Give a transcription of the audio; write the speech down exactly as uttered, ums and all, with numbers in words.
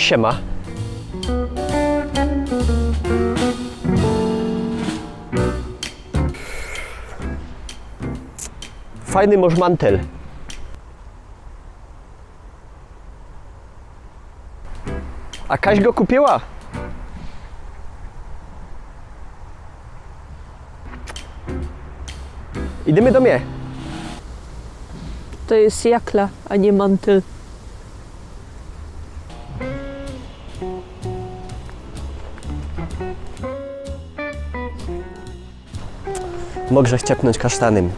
Siema. Fajny mosz mantel. A Kaś go kupiyła? Idymy do mie. To je jakla, a niy mantel. Mōgsz ciepnōńć kasztanym.